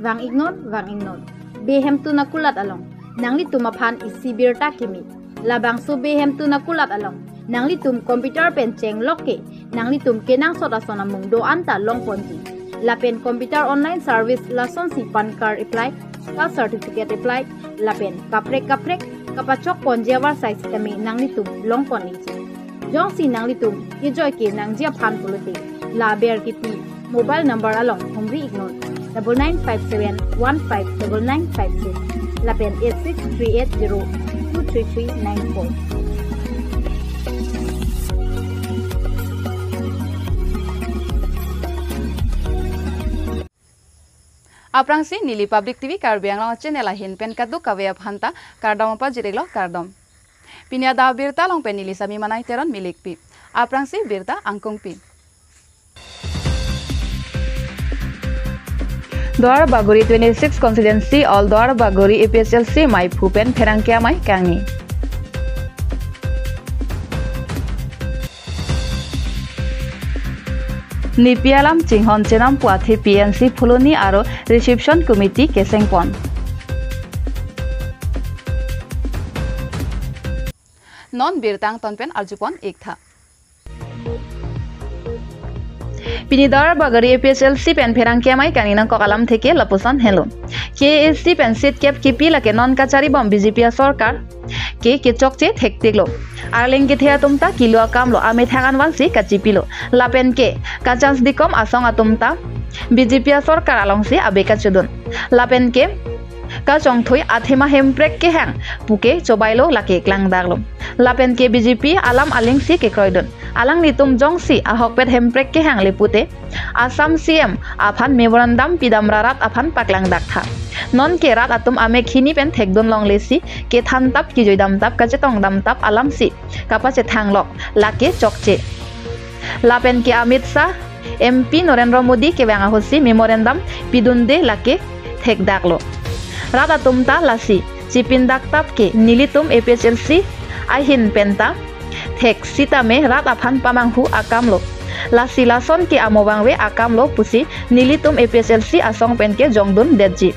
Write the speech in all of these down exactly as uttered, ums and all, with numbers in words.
Vang-iknon, vang-iknon. Behemtun akulat along nanglitum aphan isi birta kimi. Labangso behemtun akulat along nanglitum computer pen chenglok ke nanglitum kenangsot ason amung do-an ta longponji. Lapen computer online service lasonsi PAN card apply, caste certificate apply, lapen kaprek kaprek kapachokponji avarsai sitame nanglitum longpon-ikji. Jongsi nanglitum kejoi ke nangji aphan pulote, la aber kipi mobile number along humri-iknon, double nine five seven one five double nine five six lapen eight six three eight zero two three three nine four. Aphrangsi neli Public T V Karbi Anglong channel ahin pen kadokave aphanta kardom pajir-iklo, kardom. Pini adap abirta along pen neli Sami Manai Teron milikpi. Aphrangsi birta angkungpi. Duar Bagori twenty-six constituency all Duar Bagori A P H L C maiphu pen pherangke amei kangni. Nipi alam chinghon chenam pu athe P N C Phuloni aro reception committee kesengpon. Non birta angton pen arjupon-iktha. Pini Duar Bagori A P H L C pen pherangke amei kangni nangkok alamthe ke lapuson henlo. K A A C pen seat kep kipi lake non kacharibom B J P asorkar ke kechokche thektiklo. Arleng kethe atum ta kilo akamlo, amethang anvansi kachipilo. Lapen ke kachans dikom asong atum ta B J P asorkar alongsi abe kachedun. Lapen ke kachongthui athema hemprek kehang puke chobailo lake klangdaklo. Lapen ke B J P alam alingsi kekroidun. Alanglitum jongsi ahokpet hemprek kehangle pute Assam C M aphan memorandum pidamra rat aphan paklangdaktha. Nonke rat atum amek hini pen thekdun longlesi kethan tap, kejoidam tap, kachetongdam tap alamsi kapachethanglok lake chokche. Lapen ke Amit Shah, M P Narendra Modi kevang ahutsi memorandum pidunde lake thekdaklo. Rat atum ta lasi chipindak tap ke nelitum A P H L C ahin penta thek sitame rat aphan pamanghu akamlo. Lasi lason ke amo vangve akamlo pusi nelitum A P H L C asong pen kejongdundetji.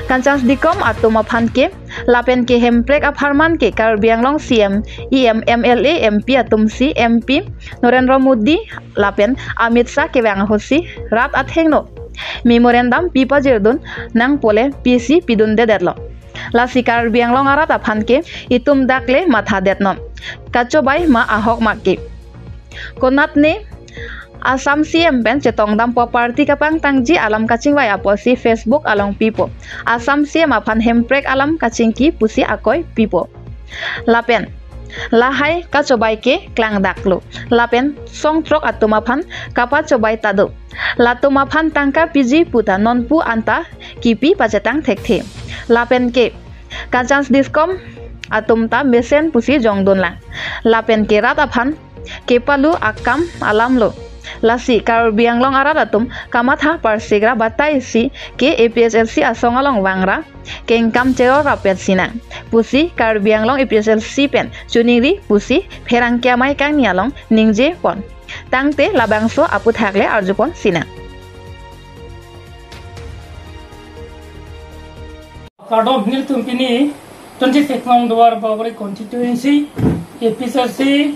Kachans dikom atum aphan ke lapen ke hemprek apharman ke Karbi Anglong C M, E M, M L A, M P atumsi M P Narendra Modi lapen Amit Shah kevang ahutsi rat athengno memorandum pipajirdun nangpole pisi pidundedetlo. Lasi Karbi Anglong arat aphan ke itum dakle mathadetnon. Kachobai ma ahok ma ke. Konatne Assam C M pen chetongdampo party kapangtangji alam kachingvai apotsi Facebook along pipo. Assam C M aphan hemprek alam kachingki pusi akoi pipo. Lapen lahai kachobai ke klangdaklo. Lapen songthrok atum aphan kapachobai ta do. Latum aphan tangka piji puta nonpu anta kipi pachetang thekthe. Lapen ke kachans dikom atum ta mesen pusi jongdunlang. Lapen ke rat aphan kepalu akam alamlo. Lasi Karbi Anglong arat atum kamatha parsikra bataisi ke A P H L C asong along vangra kengkam cheror rapet sinang pusi Karbi Anglong A P H L C pen choningri pusi pherangke amei kangni along ningjepon. Tangte labangso aputhak le arjupon sinang. Kardom, nelitum pini twenty-six nong Duar Bagori constituency, A P H L C,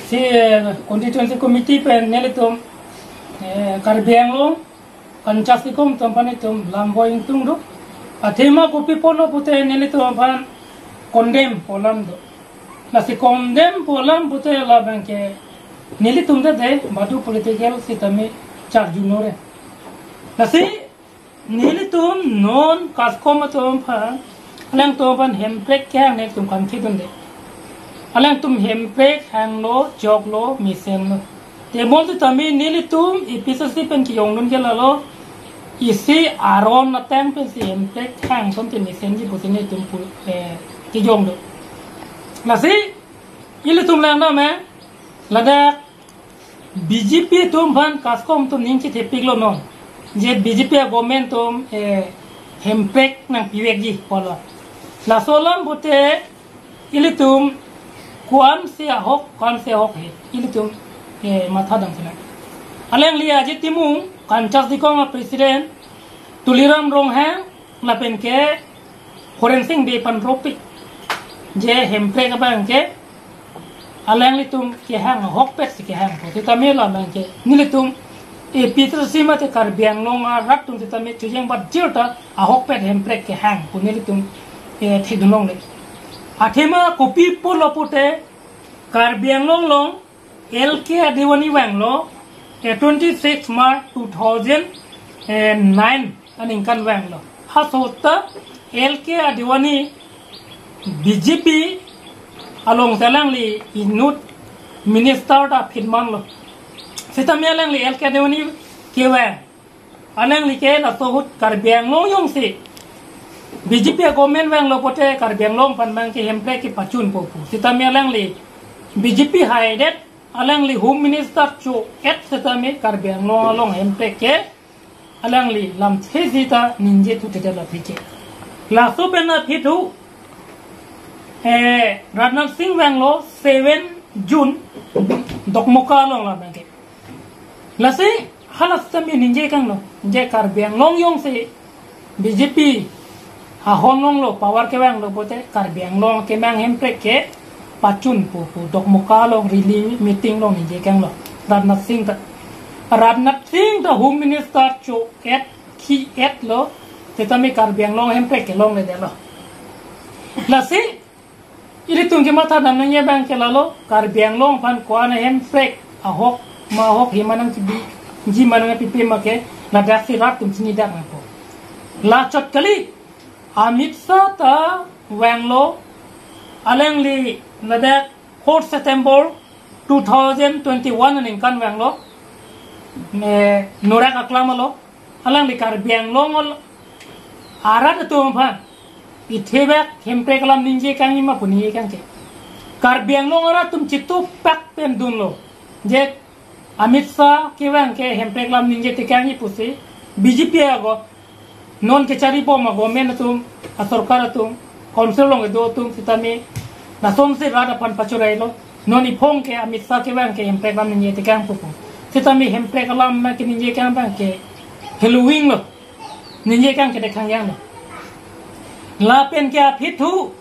si, eh, constituency committee pen nelitum, eh, Karbi Anglong, kachans dikom atum aphan itum lam boi ingtung do. Athema kopi pulo pute nelitum aphan condemn pu alam do. Lasi condemn pu alam pute labang ke nelitum dede badu political sitame charjunore. Lasi nelitum non kaskom atum aphan, alangtum aphan hemprek kehang nelitum kangthidunde. Alangtum hemprek hanglo, choklo, mesenlo. Tebon sitame nelitum A P H L C pen kejongdun ke lalo isi aron ateng pensi hemprek hang ason te mesenji pusi nelitum pu, eh, kejongdun. Lasi ilitum langdam, eh, ladak B J P atum aphan kaskom atum ning chithepiklo non. Je B J P government atum, eh, hemprek nangpivekji pulo. Laso alam pute ilitum ko-ansi ahok, ko-ansi ahok he. Ilitum, eh, mathadam sinang. Alangli Ajit Timung, kachans dikom a president, Tuliram Ronghang lapen ke Horensing Bey aphan ropik. Je hemprek abang ke alanglitum kehang ahokpet si kehang pu. Sitame labang ke nelitum A P H L C mate Karbi Anglong arat atum sitame chojeng bat jir ta ahokpet hemprek kehang pu nelitum, eh, thekdun longle. Athema kopi pulo pute Karbi Anglong along L K Advani vanglo, eh, twenty six March two thousand nine aningkan vanglo. Halaso ahut ta L K Advani B J P along alangli inut minister ta phitmanlo. Sitame alangli L K Advani kevang, alangli ke laso ahut Karbi Anglong jongsi B J P government vanglo pute Karbi Anglong aphan abang ke hemprek kepachunpo pu. Sitame alangli B J P haidet, alangli Home Minister cho-et sitame Karbi Anglong along hemprek ke alangli lamthe sita ningje thu tete la phike. Laso pen aphi thu, eh, Rajnath Singh vanglo seven June Dokmoka along labang ke. Lasi hala sitame ningje kanglo, je Karbi Anglong jongsi B J P ahon longlo, power kevanglo pute Karbi Anglong kemang hemprek kepachunpo pu Dokmoka along rally meeting along ningje kanglo Rajnath Singh ta. Rajnath Singh ta Home Minister cho-et ki-etlo, sitame Karbi Anglong hemprek kelongledetlo. Lasi ilitum kematha dam nangji abang ke lalo, Karbi Anglong aphan ko-an hemprek ahok ma ahok, hima nangchibiji ma nangpipe ma ke ladak si rat atum chinidak nangpo. Lachot kali, Amit Shah ta vanglo, alangli ladak fourth September two thousand twenty-one aningkan vanglo, eh, Norak Aklam along. Alangli Karbi Anglong arat atum aphan ithebak hemprek alam ningje kangji ma pu ningje kangke. Karbi Anglong arat atum chitupak pen dunlo. Je Amit Shah kevang ke hemprek alam ningje tekangji pusi B J P ago non kechari bom ago government atum, asorkar atum, council along kedo atum sitame lasonsi rat aphan pachurailo. Non iphong ke Amit Shah kevang ke hemprek alam ningje tekangpo pu. Sitame hemprek alam ma keningje kang abang ke heloving lo. Ningje kang ke dekhang yang lo. Lapen ke aphi thu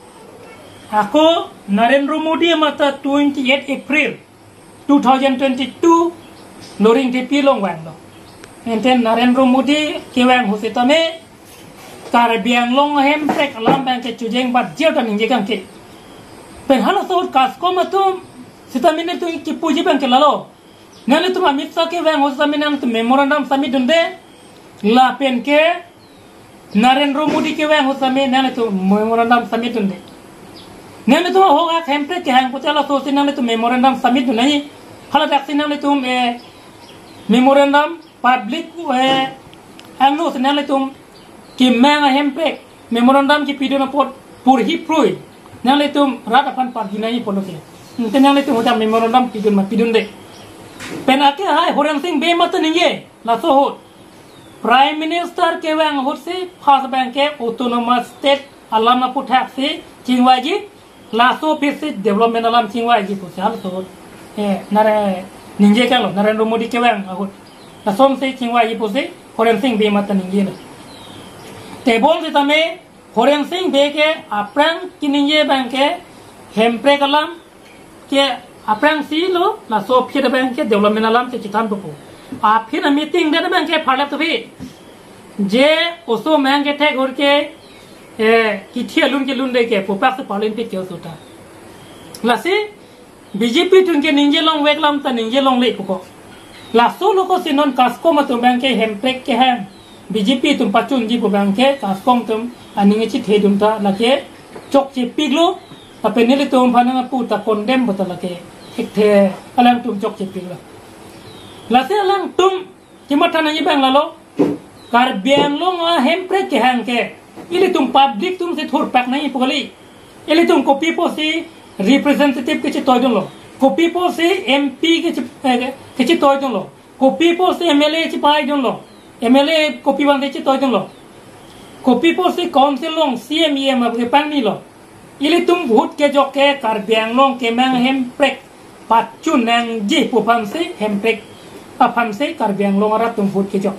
ako Narendra Modi mate twenty-eight April two thousand twenty-two Loringthepi along vanglo. Enten Narendra Modi kevang ahut sitame Karbi Anglong hemprek alam abang ke chojeng bat jir ta ningje kangke. Pen halaso ahut CASCOM atum sitame nelitum kipuji abang ke lalo. Nanglitum Amit Shah kevang ahut sitame nanglitum memorandum submit dunde. Lapen ke Narendra Modi kevang ahut sitame nanglitum memorandum submit dunde. Nanglitum ahok ahak hemprek kehang pute laso si nanglitum memorandum submit dun nangji. Hala dak si nanglitum, eh, memorandum public, eh, angno si nanglitum kemang ahemprek memorandum kepidun apot porhi prui nanglitum rat aphan parji nangji pulo ke. Ante nanglitum hojam memorandum pidun ma pidunde. Pen ake hai Horensing Bey mate ningje laso ahut Prime Minister kevang ahut si first abang ke autonomous state alam aphuthak si chingvaiji, laso aphi si development alam chingvaiji pusi halaso ahut, eh, Nare-, ningje kanglo Narendra Modi kevang ahut. Lasonsi chingvaiji pusi Horensing Bey mate ningjelo. Tebon sitame Horensing Bey ke aphrang keningje abang ke hemprek alam ke aphrangsi lo, laso aphi abang ke development alam si chethanpo pu. Aphi na meeting det abang ke pharlap to phi. Je oso mang kethek ahut ke, eh, kithi alun kelunde ke pupak si parlin pit ke oso ta. Lasi B J P atum ke ningje longvek alam ta ningje longle puko. Laso lo ko si non CASCOM atum abang ke hemprek kehang B J P atum pachunji pu abang ke CASCOM atum aning chithedun ta lake chokchepiklo. Lapen nelitum aphan nangpu ta condemn pu ta lake thekthe alangtum chokchepiklo. Lasi alangtum kematha nangji abang lalo, Karbi Anglong ahemprek kehang ke ilitum public atum si thurpak nangji pu kali. Ilitum kopi pusi representative kechetoidunlo, kopi pusi M P keche-, eh, kechetoidunlo, kopi pusi M L A chepaidunlo, M L A kopi abang si chetoidunlo, kopi pusi council along C E M, E M akepangnilo. Ilitum vote kejok ke Karbi Anglong kemang hemprek pachun nangji pu aphansi, hemprek aphansi Karbi Anglong arat atum vote kejok.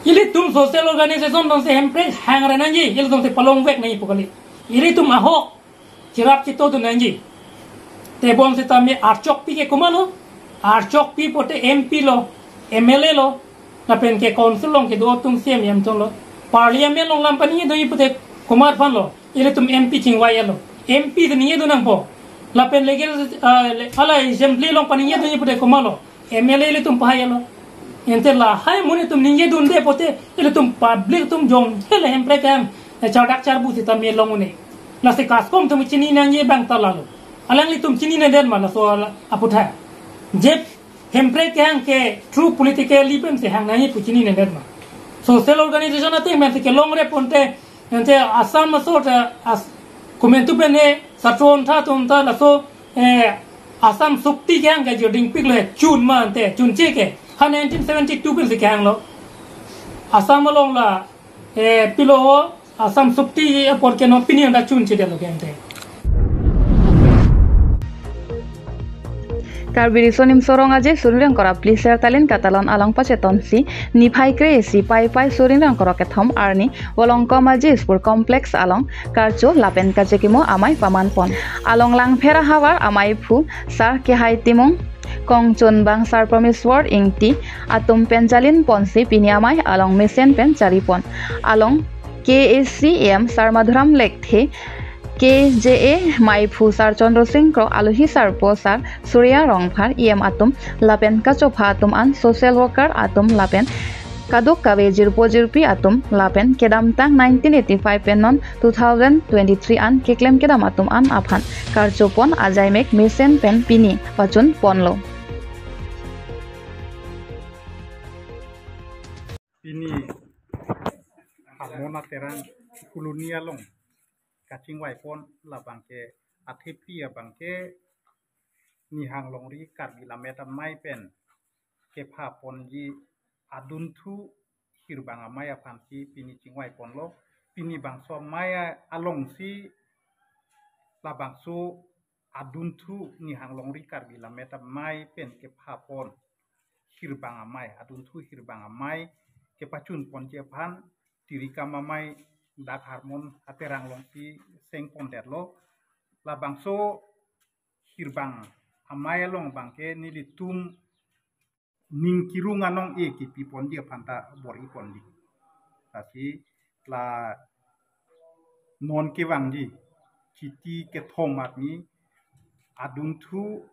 Ilitum social organization atum si Hemprek hang ra nangji, ilitum si palong vek nangji pu kali. Ilitum ahok cherap chetodun nangji. Tebon sitame archokpi ke komatlo, archokpi pote M P lo, M L A lo, lapen ke council along kedo atum C M M atum lo, parliament along lam paningjedunji pute komat aphan lo, ilitum M P chingvai-etlo, M P si ningjedun nangpo, lapen legal, ah, le-, hala assembly along paningjedunji pute komatlo, M L A ilitum pahai-etlo. Ante lahai amonit atum ningjedunde pote ilitum public atum jong hele Hemprek kehang, eh, chardak charbu sitame long un-e. Lasi CASCOM atum chini nangji abang ta lalo. Alanglitum chinine det ma laso ala aputhak. Je Hemprek kehang ke true politically pen si hang nangji pu chinine det ma. Social organization ateng pen si kelongre ponte, ante Assam aso ta as-, komantu pen he satron tha atum ta laso, eh, Assam Sukti kehang ke joding pik le chun ma ante chunche ke. Ha nineteen seventy-two pen si kehanglo. Assam along la, eh, pilo ho, Assam Sukti apor ke non pini anta chunchedetlo ke ante. Karbi Riso Nimso Rong Aje Suringreng Koro Phli Sertalin Katalon along pachetonsi niphai kre-isi Paipai Suringreng Koro kethom arni Volongkom Aje Sport Complex along karcho lapen kachekimo amei pamanpon. Along Langpher ahavar ameiphu Sar Kehai Timung, kongchunbang Sar Promeswar Ingti atum pen jalinponsi pini amei along mesen pen charipon. Along K A C E M Sar Madhuram Lekthe, K J A meiphu Sar Chandra Singh Kro, alohi sarpo Sar Surya Rongphar, E M atum lapen kachopha atum an, social worker atum lapen kadokave jirpo jirpi atum lapen kedamtang nineteen eighty-five pen non two thousand twenty-three an keklem kedam atum an aphan karchopon ajaimek mesen pen pini pachunponlo. Pini Harmon Aterang colony along kachingvaipon labang ke athepi abang ke nihang longri Karbi Lammet Amei pen kephaponji adunthu hirbang amei aphansi pini chingvaiponlo. Pini bangso amei alongsi labangso adunthu nihang longri Karbi Lammet Amei pen kephapon hirbang amei, adunthu hirbang amei kepachunponji aphan tirikam amei dak Harmon Aterang alongsi sengpondetlo. Labangso hirbang amei along abang ke nelitum ning kirung anong-e kepiponji aphan ta bor-iponji. Lasi la non kevangji Chiti kethom arni adunthu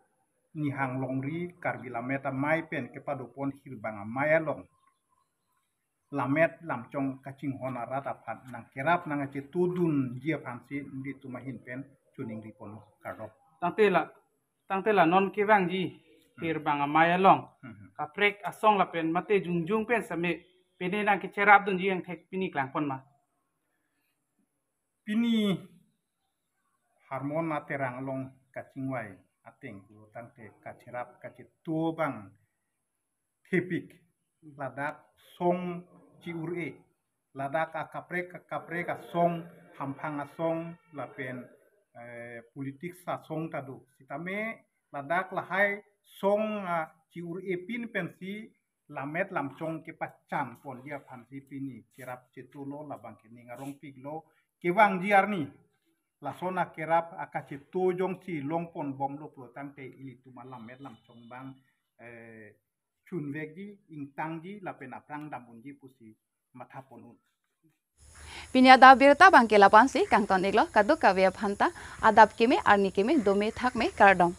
nihang longri Karbi Lammet Amei pen kepadopon hirbang amei along lammet lamchong kachinghon arat aphan nangkerap nangkachetodunji aphansi nelitum ahin pen choningriponlo, kardom. Tangte la, tangte la non kevangji, hmm, hirbang amei along, hmm, hmm, kaprek asong lapen mate jongjong pen sitame pine nangkecherapdunji angthek pini klangpon ma? Pini Harmon Aterang along kachingvai ateng pulo tangte kacherap kacheto abang thepik, ladak song chi-ur-e, ladak akaprek akaprek asong, hamphang asong lapen, eh, politics asong ta do. Sitame ladak lahai song, ah, chi-ur-e pin pensi lammet lamchong kepachanponji aphansi pini cherap chetolo, labang ke ning arongpiklo. Kevangji arni lason akerap akacheto jongsi longponbomlo pulo tangte ilitum alammet lamchong abang, eh, chunvekji, ingtangji lapen aphrang damponji pusi mathapon un. Pini adap abirta abang ke la-ansi kangton-iklo, kadokave aphan ta adap keme, arni keme, dome thakme, kardom.